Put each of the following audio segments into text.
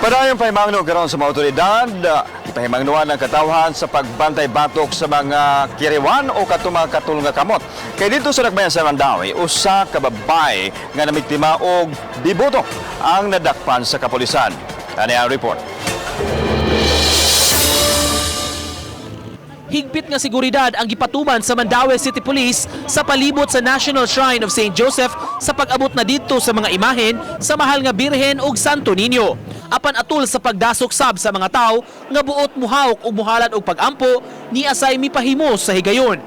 Padayong pahimangno karon sa mga otoridad, ipahimangnoan ang katawhan sa pagbantay batok sa mga kiriwan o katong mga katul nga kamot. Kay didto sa Dakbayan sa Mandaue, usa ka babae nga nabiktima og deboto ang nadakpan sa kapulisan. Ani ang report. Higpit nga seguridad ang gipatuman sa Mandaue City Police sa palibot sa National Shrine of St. Joseph sa pag-abot na didto sa mga imahen sa Mahal nga Birhen ug Santo Niño. Apan atul sa pagdasok sab sa mga tawo nga buot muhawk ug muhalad og pagampo, ni asay mipahimos sa higayon.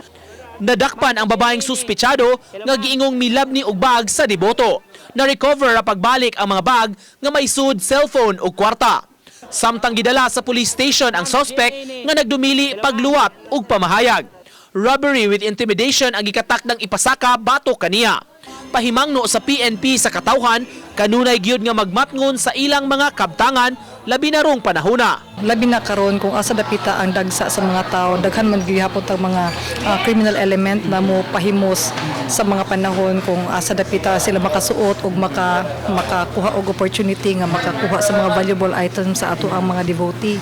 Nadakpan ang babaeng suspetsado nga giingong milabni og bag sa deboto. Na-recover ra pagbalik ang mga bag nga may sud, cellphone ug kwarta. Samtang gidala sa police station ang suspect nga nagdumili pagluwat ug pamahayag. Robbery with intimidation ang gikatakdang ipasaka batok kaniya. Pahimangno sa PNP sa katawhan, kanunay gyud nga magmatngon sa ilang mga kabtangan, labi na rong panahona. Labi na karon kung asa dapita ang dagsa sa mga tao, daghan man gihapon tag mga criminal element na mo pahimos sa mga panahon kung asa dapita sila makasuot ug makakuha og opportunity nga makakuha sa mga valuable items sa ato ang mga devotee.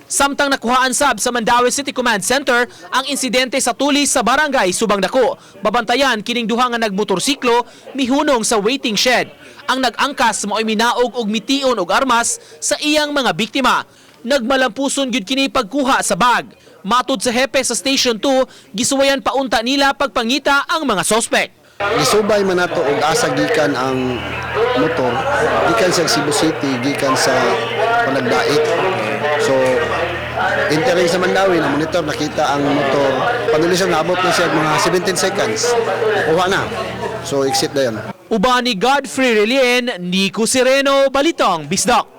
Samtang nakuhaan sab sa Mandaue City Command Center ang insidente sa tulis sa barangay Subang Dako. Babantayan kining duha nga nagmotorsiklo mihunong sa waiting shed. Ang nag-angkas mao'y minaog og mitiun og armas sa iyang mga biktima. Nagmalampuson gyud kini pagkuha sa bag. Matud sa hepe sa Station 2, gisuwayan paunta nila pagpangita ang mga sospek. Gisubay man nato og asa gikan ang motor, gikan sa Cebu City, gikan sa Panagdait. So entering sa Mandaue, na monitor, nakita ang motor. Panulisan, naabot na siya mga 17 seconds. Nakuha na. So exit na yun. Uban ni Godfrey Relien, Nico Sereno, Balitang Bisdak.